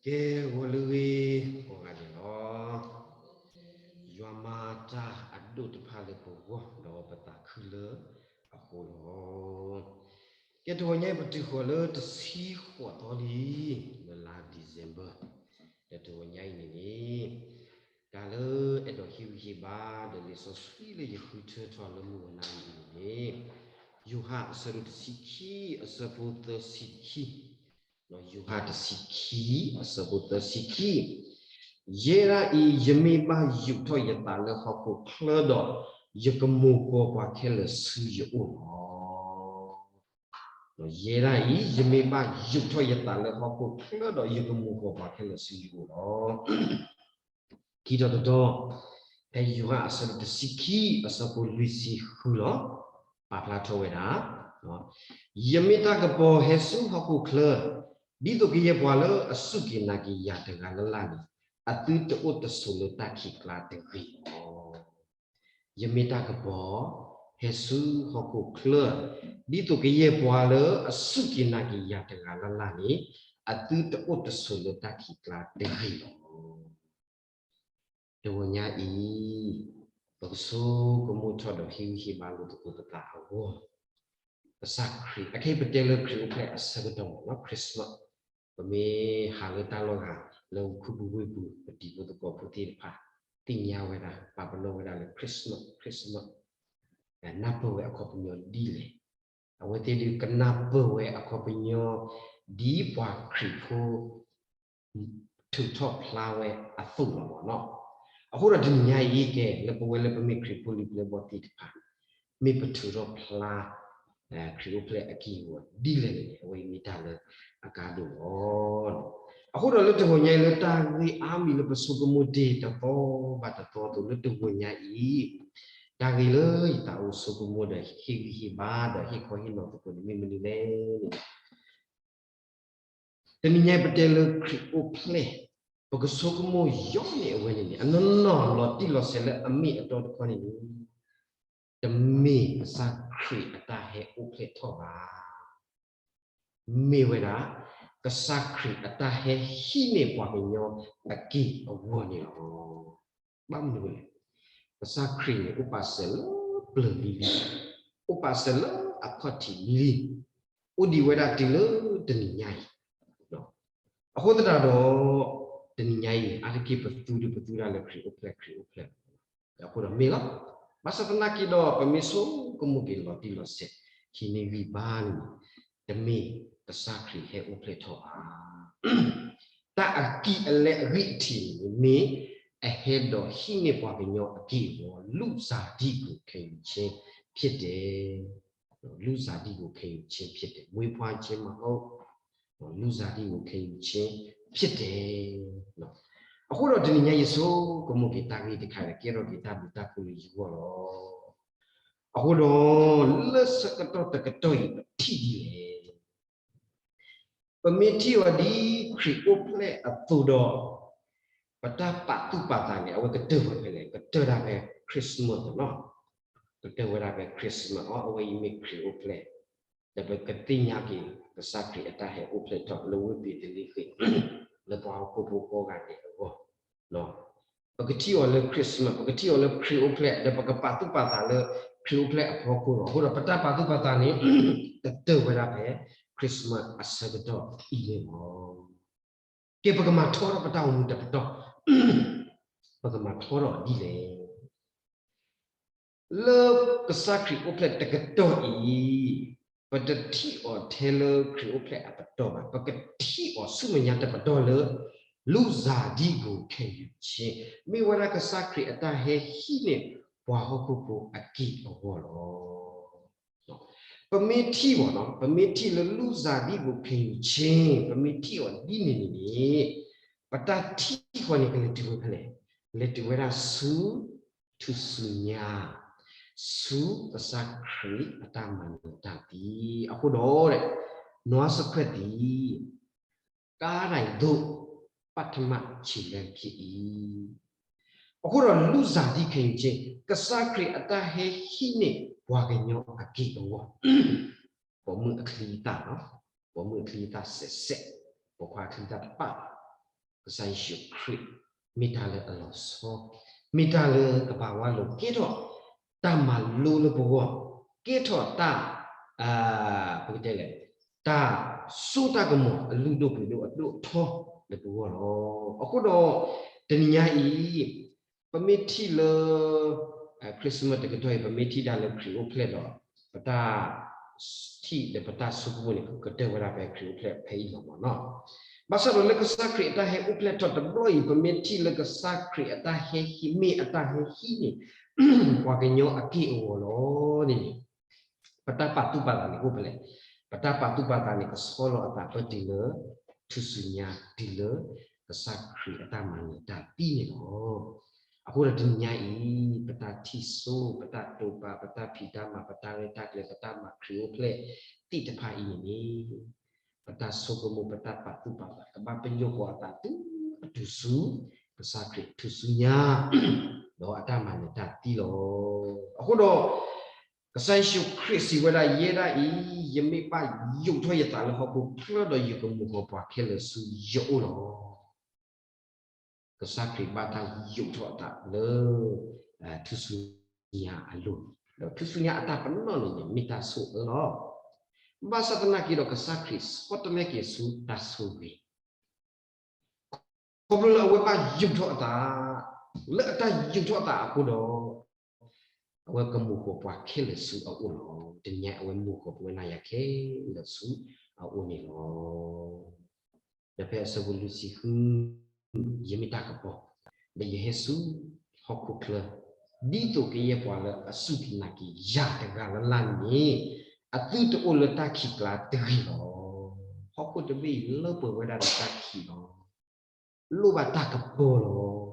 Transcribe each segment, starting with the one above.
ကဲ ဂီၤလၢအဂ့ၤ ကိးဂၤဒဲးလီၤ. ယွၤမၤတၢ်အဒိၣ်တဖၣ်လၢပဂီၢ် ဒီးပသးခုလၢအဃိလီၤ. ကဲ တဂီၤညါအံၤ ပတုၤဃီၤလၢတဆံဃိးသီလံ လၢလါ December ဒီးတဂီၤညါအံၤန့ၣ်န့ၣ် တၢ်လၢအဲၣ်ဒိးဟ့ၣ်ဂံၢ်ဟ့ၣ်ဘါ ဒီးလံာ်စီဆှံလၢယဃုထၢထီၣ်လၢမုၢ်ဝဲနၤအံၤန့ၣ်န့ၣ် ယိၤဟၣ်အဆၢဒိၣ်တဆံခံ အဆၢဖိသၢဆံခံ, ယိၤဟၣ်တဆံခံ အဆၢဖိသၢဆံခံ, ယဲဒၣ်အံၤ ယမ့ၢ်ဘၣ်ယူာ်ထီၣ်ယသးလၢဟီၣ်ခိၣ်ချၢဒီး ယကမိၢ်ကိးပှၤခဲလၢာ်ဆူယအိၣ်လီၤ. ယဲဒၣ်အံၤ ယမ့ၢ်ဘၣ်ယူာ်ထီၣ်ယသးလၢဟီၣ်ခိၣ်ချၢဒီး ယကမိၢ်ကိးပှၤခဲလၢာ်ဆူယအိၣ်လီၤ. ခံထီၣ်တတီၤ, ဖဲယိၤဟၣ်အဆၢဒိၣ်တဆံခံ အဆၢဖိလွံၢ်ဆံဃုလီၤ. ပာ်ဖျါထီၣ်ဝဲဒၣ်, ယမ့ၢ်တၢ်ကပီၤဟဲဆူဟီၣ်ခိၣ်ချၢ, ဒ်သိးကယဲၢ်ပှၤလၢအစူၢ်က့ၤနာ်က့ၤယၤတဂၤလၢ်လၢ်န့ၣ် အသုတအိၣ်တဆိးလၢတၢ်ခံးကျါတဂ့ၤလီၤ. ယမ့ၢ်တၢ်ကပီၤ ဟဲဆူဟီၣ်ခိၣ်ချၢ, ဒ်သိးကယဲၢ်ပှၤလၢအစူၢ်က့ၤနာ်က့ၤယၤတဂၤလၢ်လၢ်န့ၣ် အသုတအိၣ်တဆိးလၢတၢ်ခံးကျါတဂ့ၤလီၤ. တဂီၤညါအံၤ ပကဆိကမိၣ်ထီၣ်ဒီးဟ့ၣ်ဂံၢ်ဟ့ၣ်ဘါလိာ်သကိးပသးအဂီၢ်, ကစၢ်ခရံာ် အခဲအံၤပတဲလၢခရံာ်အိၣ်ဖျဲၣ်အဆၢကတီၢ်မ့ၢ်နီၤ Christmas, ပမ့ၢ်ဟးလၢတၢ်လီၢ်ဂၤ လၢခူပူၤဝ့ၢ်ပူၤ ပတံၤဖိသကိးဖိသ့ၣ်တဖၣ် သ့ၣ်ညါဝဲဒၣ် ပာ်ပနီၣ်ဝဲဒၣ်လၢ Christmas, Christmas, နၢ်ပၢၢ်ဝဲအခီပညီဒ်လဲၣ်. အဝဲသ့ၣ်ဒုးကနၢ်ပၢၢ်ဝဲအခီပညီ ဒ်ပှၤခရံာ်ဖိ ထုးထီၣ်ဖျါဝဲအသိးလီၤမ့ၢ်နီၤ. အဃိဒီးတနံၤညါအံၤကဲ လၢပဝဲလၢပမ့ၢ်ခရံာ်ဖိလံၤပျဲၢ်ဘီၣ်သ့ၣ်တဖၣ် မ့ၢ်ပထုးထီၣ်ဖျါ ခရံာ်အိၣ်ဖျဲၣ်အက့ၢ်အဂီၤဒ်လဲၣ်န့ၣ် အဝဲအံၤမ့ၢ်တၢ်လၢအကါဒိၣ်လီၤ. အဃိဒီးလၢတဂီၤညါအံၤ လၢတၢ်ဂ့ၢ်အါမံၤလၢပဆိကမိၣ်တ့ၢ်တသီဘၣ်တသီအသိး လၢတဂီၤညါအံၤ တၢ်ဂ့ၢ်လၢယသးအိၣ်ဆိကမိၣ်ဒီးဟ့ၣ်ဂံၢ်ဟ့ၣ်ဘါဒီးဟ့ၣ်ခီဟ့ၣ်နီၤသကိးန့ၣ် မ့ၢ်မနုၤလဲၣ်န့ၣ် တနံၤညါအံၤပတဲလၢခရံာ်အိၣ်ဖျဲၣ်, ပကဆိကမိၣ်ယီၤန့ၢ်အဝဲန့ၣ်န့ၣ် အနီၢ်နီၢ်လီၤတံၢ်လီၤဆဲးလၢအမ့ၢ်အတီတခီန့ၣ်န့ၣ် တမ့ၢ်ကစၢ်ခရံာ်အတၢ်ဟဲအိၣ်ဖျဲၣ်ထီၣ်ဘၣ်. မ့ၢ်ဝဲဒၣ် ကစၢ်ခရံာ်အတၢ်ဟဲဟံးန့ၢ်ပှၤကညီအက့ၢ်အဂီၤန့ၣ်လီၤ. ဘၣ်မနုၤလဲၣ်, ကစၢ်ခရံာ်န့ၣ် အိၣ်ပာ်စၢၤလၢပျၢၤလံၤလံၤ, အိၣ်ပာ်စၢၤလၢအခီၣ်ထံးလံၤလံၤ, အိၣ်ဒံးဝဲဒၣ်တုၤလၢတနံၤညါအံၤ အဃိသတးဒီး တနံၤညါအံၤ အါတက့ၢ်ပသူဒုးပသူဒၣ်လၢခရံာ်အိၣ်ဖျဲၣ် ခရံာ်အိၣ်ဖျဲၣ်လီၤ. အဃိဒီးမ့ၢ်လီၤ. ဘၣ်ဆၣ်သနာ်က့ဒီး ပမ့ၢ်ဆိကမိၣ်က့ၤလီၤတံၢ်လီၤဆဲး ဟံးန့ၢ်ဂံၢ်ဘါန့ၣ် တမ့ၢ်ကစၢ်ခရံာ်ဟဲအိၣ်ဖျဲၣ်ထီၣ်ဘၣ်. တၢ်အကံၢ်အလဲအဂံၢ်အထံးန့ၣ် မ့ၢ်အဟဲဒီးဟံးန့ၢ်ပှၤကညီအက့ၢ်အဂီၤ လူသားဒို့ကိုယ်ခံယူခြင်းဖြစ်တယ်, လူသားဒို့ကိုယ်ခံယူခြင်းဖြစ်တယ်, မွေးဖွားခြင်းမဟုတ် လူသားဒို့ကိုယ်ခံယူခြင်းဖြစ်တယ်. အဃိဒီးတနံၤညါအံၤ ယဆိကမိၣ်က့ၤတၢ်ဂ့ၢ်တခါဒီး ကဲထီၣ်က့ၤတၢ်ဘျုးတၢ်ဖှိၣ်လၢယဂီၢ်လီၤ. အဃိဒီး လၢဆၢကတီၢ်တကတီၢ်အံၤ ပထံၣ်ဒ်လဲၣ်. ပမ့ၢ်ထံၣ်အီၤဒ်ခရံာ်အိၣ်ဖျဲၣ်အသိးဒီး ပတၢ်ပာ်သူၣ်ပာ်သးန့ၣ် အဝဲကတၢၢ်ဝဲဖဲလဲၣ်, ကတၢၢ်ဒၣ်ဖဲ Christmas နီၤ, ကတၢၢ်ဝဲဒၣ်ဖဲ Christmas အီၤ အဝဲအံၤမ့ၢ်ခရံာ်အိၣ်ဖျဲၣ်, ဒီးပကသ့ၣ်ညါက့ၤ ကစၢ်ခရံာ်အတၢ်ဟဲအိၣ်ဖျဲၣ်ထီၣ်လၢဝ့ၢ်ဘ့းသလ့ဃ့ၣ် လၢပှၤဟီၣ်ခိၣ်ဖိကိးဂၤဒဲးအဂီၢ် ပကထံၣ်အီၤလၢ Christmas, ပကထံၣ်အီၤလၢခရံာ်အိၣ်ဖျဲၣ် ဒီးပကပာ်သူၣ်ပာ်သးလၢခရံာ်အိၣ်ဖျဲၣ်အဖီခိၣ်လီၤ. အဃိဒီးပတၢ်ပာ်သူၣ်ပာ်သးန့ၣ် ကတၢၢ်ဝဲဒၣ်ဖဲ Christmas အဆၢကတီၢ်အံၤန့ၣ်လီၤ. ကဲ ပကမၤထီထီၣ်ပတၢ်အိၣ်မူတပတီၢ်, ပကမၤထီထီၣ်ဒ်လဲၣ်. လၢကစၢ်ခရံာ်အိၣ်ဖျဲၣ်တကတီၢ်အံၤ, ပတထံၣ်အီၤထဲလၢခရံာ်အိၣ်ဖျဲၣ်အပတီၢ်ဘၣ်. ပကထံၣ်အီၤဆူမဲာ်ညါတပတီၢ်လၢ လူသားဒို့ကိုယ်ခံယူခြင်း, မ့ၢ်ဝဲဒၣ်ကစၢ်ခရံာ်အတၢ်ဟဲဟံးန့ၢ်ပှၤဟီၣ်ခိၣ်ဖိအက့ၢ်အဂီၤလီၤ. ပမ့ၢ်ထံၣ်အီၤ, ပမ့ၢ်ထံၣ်လၢ လူသားဒို့ကိုယ်ခံယူခြင်း, ပမ့ၢ်ထံၣ်အီၤဒ်န့ၣ်န့ၣ်, ပတၢ်ထံၣ်ဃီန့ၣ် ကလဲၤတုၤဝဲဖဲလဲၣ်, လဲၤတုၤဝဲဒၣ်ဆူ ထူၣ်စုညါ, ဆူကစၢ်ခရံာ်အတၢ်မၤနၢၤတၢ်သ့. အဃိဒီး နွါစခွဲၣ်သံ ကားတိုင်သို့ ပထမခြေလှမ်းဖြစ်အံၤ. အဃိဒီး လူသားဒို့ကိုယ်ခံယူခြင်း, ကစၢ်ခရံာ်အတၢ်ဟဲဟံးန့ၢ်ပှၤကညီအက့ၢ်အဂီၤ, ပိာ်မုၣ်အချံအသၣ်, ပိာ်မုၣ်အချံအသၣ်စဲးစဲး, ပိာ်ခွါအချံအသၣ်တပၣ်ဘၣ်. ကစၢ်ယ့ၣ်ၡူးခရံာ် မ့ၢ်တၢ်လၢအလီၤဆီ, မ့ၢ်တၢ်လၢကဘၣ်ဝါလိာ် ကဲထီၣ်တၢ်မၤလိလၢပဂီၢ်, ကဲထီၣ်တၢ် ပကတဲလဲၣ်, တၢ်စိတၢ်ကမီၤအလုၢ်ဒိၣ်ပှ့ၤဒိၣ်အဒိၣ်အထီလၢပဂီၢ်လီၤ. အဃိဒီး တနံၤညါအံၤ ပမ့ၢ်ထံၣ်လၢ Christmas တကတီၢ်အံၤ ပမ့ၢ်ထံၣ်ဒၣ်လၢခရံာ်အိၣ်ဖျဲၣ်ဒီး ပတၢ်ထံၣ်ဒီးပတၢ်ဆိကမိၣ်န့ၣ် ကကတၢၢ်ဝဲဒၣ်ဖဲခရံာ်အိၣ်ဖျဲၣ်ဖဲအံၤလီၤမ့ၢ်နီၤ. ဘၣ်ဆၣ်ဒီးလၢကစၢ်ခရံာ်အတၢ်ဟဲအိၣ်ဖျဲၣ်ထီၣ်တဘျီအံၤ ပမ့ၢ်ထံၣ်လၢကစၢ်ခရံာ်အတၢ်ဟဲဟံး မ့ၢ်အတၢ်ဟဲဟံးန့ၢ် ပှၤကညီအက့ၢ်အဂီၤလီၤန့ၣ်န့ၣ် ပတၢ်ပာ်သူၣ်ပာ်သးန့ၣ်အိၣ်ဖဲလဲၣ်. ပတၢ်ပာ်သူၣ်ပာ်သးန့ၣ် ကဆီလီၤအသးပတုၤလၢ ထူၣ်စုညါတုၤလၢ ကစၢ်ခရံာ်အတၢ်မၤနၢၤတၢ်သံန့ၣ်လီၤ. အဃိဒီးတနံၤညါအံၤ ပတၢ်ထံၣ်စိ ပတၢ်တိာ်ပာ် ပတၢ်ဖံးတၢ်မၤ ပတၢ်ရဲၣ်တၢ်ကျဲၤ ပတၢ်မၤခရံာ်အိၣ်ဖျဲၣ်သ့ၣ်တဖၣ်အံၤန့ၣ်န့ၣ် ပတၢ်ဆိကမိၣ် ပတၢ်ပာ်သူၣ်ပာ်သး ကဘၣ်ပညိၣ်ဃီၤအသးတုၤအတုၤဆူ ကစၢ်ခရံာ်ထူၣ်စုညါ ဒီးအတၢ်မၤနၢၤတၢ်သံလီၤ. အဃိဒီး ကစၢ်ယ့ၣ်ၡူးခရံာ်စံးဝဲဒၣ် ယဲဒၣ်အံၤ ယမ့ၢ်ဘၣ်ယိးထီၣ်ယသးလၢဟီၣ်ခိၣ်ချၢဒီး ယကမူၤဃီၤပှၤခဲလၢာ်ဆူယအိၣ်လီၤ. ကစၢ်ခရံာ်ဘၣ်တၢ်ယိးထီၣ်အသးလၢ ထူၣ်စုညါအလိၤ, ဒီးထူၣ်စုညါအတၢ်ပနီၣ်န့ၣ်န့ၣ် မ့ၢ်တၢ်ဆိၣ်အၢလီၤ. ဘၣ်ဆၣ်သနာ်က့ဒီး ကစၢ်ခရံာ်ဆီတလဲက့ၤဆူတၢ်ဆိၣ်ဂ့ၤ ခီဖျိလၢအဝဲဘၣ်ယိးထီၣ်အသး, လၢအတၢ်ယိးထီၣ်အသးအဃိဒီး အဝဲကမူၤဃီၤပှၤခဲလၢာ်ဆူအအိၣ်လီၤ. တနံၤညါအဝဲမူၤဃီၤပဝဲနၤယၤခဲလၢာ်ဆူအအိၣ်န့ၣ်လီၤ. ဒီးဖဲအဆၢဖိလွံၢ်ဆံဃု, ယမ့ၢ်တၢ်ကပီၤ, ဒီးယဟဲဆူဟီၣ်ခိၣ်ချၢ, ဒ်သိးကယဲၢ်ပှၤလၢအစူၢ်က့ၤနာ်က့ၤယၤတဂၤလၢ်လၢ်န့ၣ် အသုတအိၣ်လၢတၢ်ခံးကျါတဂ့ၤလီၤ. ဟီၣ်ခိၣ်တဘ့ၣ်အံၤလၢပှဲၤဝဲဒၣ်ဒီးတၢ်ခံးလီၤ. လိၣ်ဘၣ်တၢ်ကပီၤလီၤ.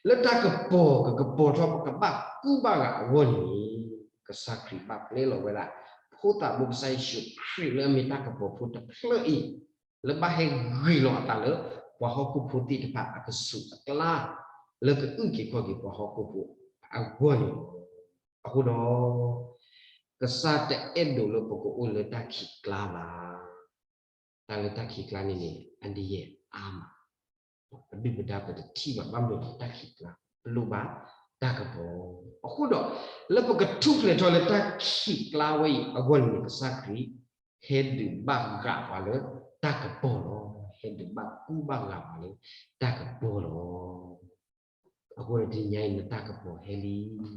လၢတၢ်ကပီၤကကပီၤထီၣ် ပကဘၣ်ကူဘၣ်ဂာ်အဂီၢ်န့ၣ် ကစၢ်ခရံာ်ဘၣ်ပျဲလီၤဝဲဒၣ် ဖိသၣ်ဘိကစၢ်ယ့ၣ်ၡူးခရံာ်လၢအမ့ၢ်တၢ်ကပီၤဖိတဖျၢၣ်အံၤ လၢဘၣ်ဟဲဂ့ၤလီၤအသးလၢ ပှၤဟီၣ်ခိၣ်ဖိသ့ၣ်တဖၣ်အကဆူးအကျါ လၢကအုၣ်က့ၤခီၣ်က့ၤပှၤဟီၣ်ခိၣ်ဖိအဂီၢ်န့ၣ်လီၤ. အဃိဒီး ကစၢ်တအဲၣ်ဒိးလၢပကအိၣ်လၢတၢ်ခံးကျါဘၣ်. တၢ်လၢတၢ်ခံးကျါန့ၣ်န့ၣ် အန္တရာယ်အါမး, ပဒုၣ်ပဒါပတထံၣ်ဘၣ် ဘၣ်မနုၤလဲၣ် တၢ်ခံးကျါ ပလိၣ်ဘၣ်တၢ်ကပီၤ. အဃိဒီး လၢပကထူၣ်ဖျဲးထီၣ်လၢတၢ်ခံးကျါဝဲအံၤအဂီၢ်န့ၣ်န့ၣ် ကစၢ်ခရံာ် ဟဲဒုးဘၣ်ဂာ်ပှၤလၢတၢ်ကပီၤလီၤ. ဟဲဒုးဘၣ်ကူဘၣ်ဂာ်ပှၤလၢတၢ်ကပီၤလီၤ. အဃိဒီးတနံၤညါအံၤ နတၢ်ကပီၤဟဲလံ,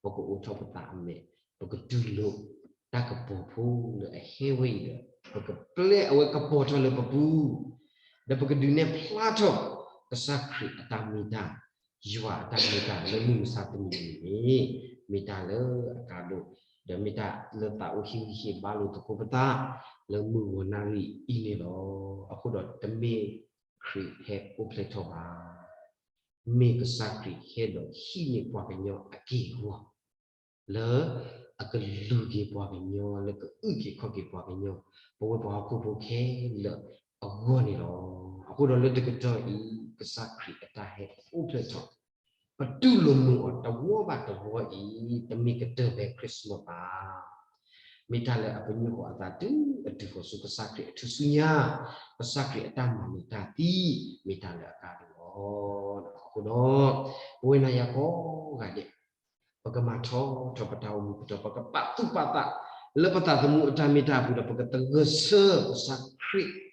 ပကအိးထီၣ်ပသးအမဲာ်, ပကတူၢ်လိာ်တၢ်ကပီၤဖိလၢအဟဲဝဲအံၤဒီး ပကပျဲအဝဲကပီၤထီၣ်လၢပပူၤ, ဒီးပကဒုးနဲၣ်ဖျါထီၣ် ကစၢ်ခရံာ်အတၢ်မ့ၢ်တၢ်, ယွၤအတၢ်မ့ၢ်တၢ်လၢမုၢ်မဆါတနံၤအံၤန့ၣ် မ့ၢ်တၢ်လၢအကါဒိၣ်, ဒီးမ့ၢ်တၢ်လၢသးအိၣ်ဟ့ၣ်ဂံၢ်ဟ့ၣ်ဘါလိာ်သကိးပသး လၢမုၢ်ဂီၤနၣ်ရံၣ်အံၤန့ၣ်လီၤ. အဃိဒီးတမ့ၢ်ခရံာ်ဟဲအိၣ်ဖျဲၣ်ထီၣ်ဘၣ်. မ့ၢ်ကစၢ်ခရံာ်ဟဲဒီးဟံးန့ၢ်ပှၤကညီအက့ၢ်အဂီၤ လၢအကလုၢ်က့ၤပှၤကညီ, လၢကအုၣ်က့ၤခီၣ်က့ၤပှၤကညီ, ပဝဲပှၤဟီၣ်ခိၣ်ဖိခဲလၢာ်အဂီၢ်န့ၣ်လီၤ. အဃိဒီးလၢတကတီၢ်အံၤ ကစၢ်ခရံာ်အတၢ်ဟဲအိၣ်ဖျဲၣ်ထီၣ် ပတူၢ်လိာ်မုာ်အီၤတဝီဘၣ်တဝီအံၤ တမ့ၢ်ကတၢၢ်ဖဲ Christmas ဘၣ်. မ့ၢ်တၢ်လၢအပညိၣ်ဃီၤအသးတုၤအတုၤဃီၤဆူကစၢ်ခရံာ်အထူၣ်စုညါ, ကစၢ်ခရံာ်အတၢ်မၤနၢၤတၢ်သံ မ့ၢ်တၢ်လၢအကါဒိၣ်လီၤ. အဃိဒီး ပဝဲနၤယၤကိးဂၤဒဲး ပကမၤထီထီၣ်ပတၢ်အိၣ်မူပတီၢ်, ပကပာ်သူၣ်ပာ်သး လၢပသးသမူအတၢ်မ့ၢ်တၢ်အပူၤဒီး ပကသဂၢၢ်ဆၢကစၢ်ခရံာ်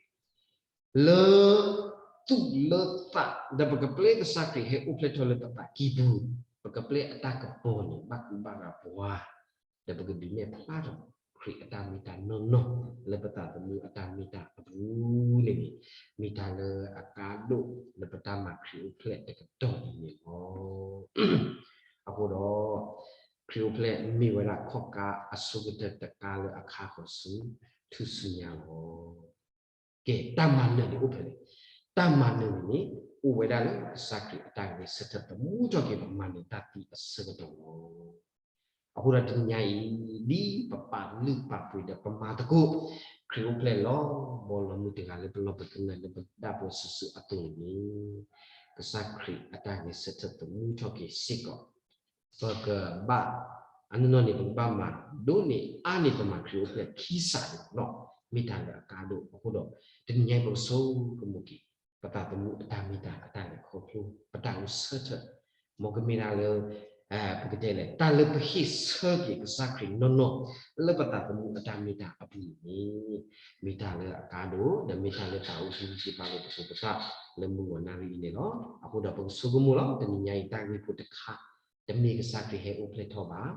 လၢသူၣ်လၢသး, ဒီးပကပျဲကစၢ်ခရံာ်ဟဲအိၣ်ဖျဲၣ်ထီၣ်လၢပသးကံၢ်ပူၤ, ပကပျဲအတၢ်ကပီၤန့ၣ် ဘၣ်ကူဘၣ်ဂာ်ပှၤ, ဒီးပကဒုးနဲၣ်ဖျါထီၣ်ခရံာ်အတၢ်မ့ၢ်တၢ်နီၢ်နီၢ် လၢပသးသမူအတၢ်မ့ၢ်တၢ်အပူၤန့ၣ်န့ၣ် မ့ၢ်တၢ်လၢအကါဒိၣ်လၢပတၢ်မၤခရံာ်အိၣ်ဖျဲၣ်တကတီၢ်အံၤန့ၣ်လီၤ. အဃိဒီး ခရံာ်အိၣ်ဖျဲၣ်မ့ၢ်ဝဲဒၣ်ခီၣ်ကါအဆိကတၢၢ်တကါလၢအခါဃီၤဆူထူၣ်စုညါလီၤ. ကဲ တၢ်မၤနၢၤန့ၣ်အိၣ်ဖဲလဲၣ်. တၢ်မၤနၢၤန့ၣ်န့ၣ် အိၣ်ဝဲဒၣ်လၢကစၢ်ခရံာ်အတၢ်ဂဲၤဆၢထၢၣ်သမူထီၣ်က့ၤပှၤမၤနၢၤတၢ်သံအဆၢကတီၢ်လီၤ. အဃိဒီးတနံၤညါအံၤ ဒ်ပပာ်လုၢ်ပာ်ပှ့ၤဒီးပမၤသကိး ခရံာ်အိၣ်ဖျဲၣ်လီၤဘီလီၤမုၢ်တဂၤလၢပလီၢ်ပကနၢ်လၢပဒၣ်ပဝဲစုာ်စုာ်အသိးန့ၣ်န့ၣ် ကစၢ်ခရံာ်အတၢ်ဂဲၤဆၢထၢၣ်သမူထီၣ်က့ၤစ့ၢ်ကီး ပကဘၣ် အနီၢ်နီၢ်န့ၣ် ပကဘၣ်မၤဒိၣ်န့ၢ်အါန့ၢ်ပမၤခရံာ်အိၣ်ဖျဲၣ်ခံစးန့ၣ်လီၤ. မ့ၢ်တၢ်လၢအကါဒိၣ်အဃိဒီး တနံၤညါအံၤပကဆိကမိၣ်က့ၤ ပသးသမူအတၢ်မ့ၢ်တၢ်အတၢ်လဲၤခီဖျိ ပတၢ်အိၣ်ဆၢထၢၣ် မ်ကမ့ၢ်ဒၣ်လၢ ပကတဲလဲၣ် တၢ်လၢပဟ့ၣ်ဆၢက့ၤကစၢ်ခရံာ်နီၢ်နီၢ် လၢပသးသမူအတၢ်မ့ၢ်တၢ်အပူၤန့ၣ် မ့ၢ်တၢ်လၢအကါဒိၣ် ဒီးမ့ၢ်တၢ်လၢတၢ်အိၣ်ဆူၣ်အိၣ်ချ့ဘၣ်လၢပသးပသး လၢမုၢ်ဂီၤနၣ်ရံၣ်အံၤန့ၣ်လီၤ. အဃိဒီးပကဆိကမိၣ်လီၤ တနံၤညါအံၤတၢ်ဂ့ၢ်ဖိတခါ တမ့ၢ်ကစၢ်ခရံာ်ဟဲအိၣ်ဖျဲၣ်ထီၣ်ဘၣ်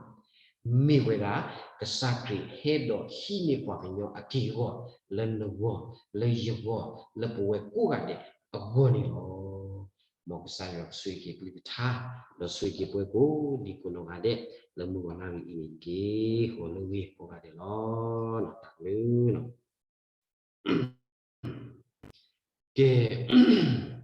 မ့ၢ်ဝဲဒၣ် ကစၢ်ခရံာ်ဟဲဒီးဟံးန့ၢ်ပှၤကညီအက့ၢ်အဂီၤ လၢနဂီၢ် လၢယဂီၢ် လၢပဝဲကိးဂၤဒဲးအဂီၢ်န့ၣ်လီၤ. မ်ကစၢ်ယွၤကဆိၣ်ဂ့ၤက့ၤကလုၢ်ကထါ ဒီးဆိၣ်ဂ့ၤက့ၤပှၤကိးဒံကိးနီၢ်ဂၤဒဲး လၢမုၢ်ဂီၤနၣ်ရံၣ်အံၤတက့ၢ် ဟီၣ်လၢဂ့ၤကိးဂၤဒဲးလီၤ. တၢ်ဘျုး ကဲ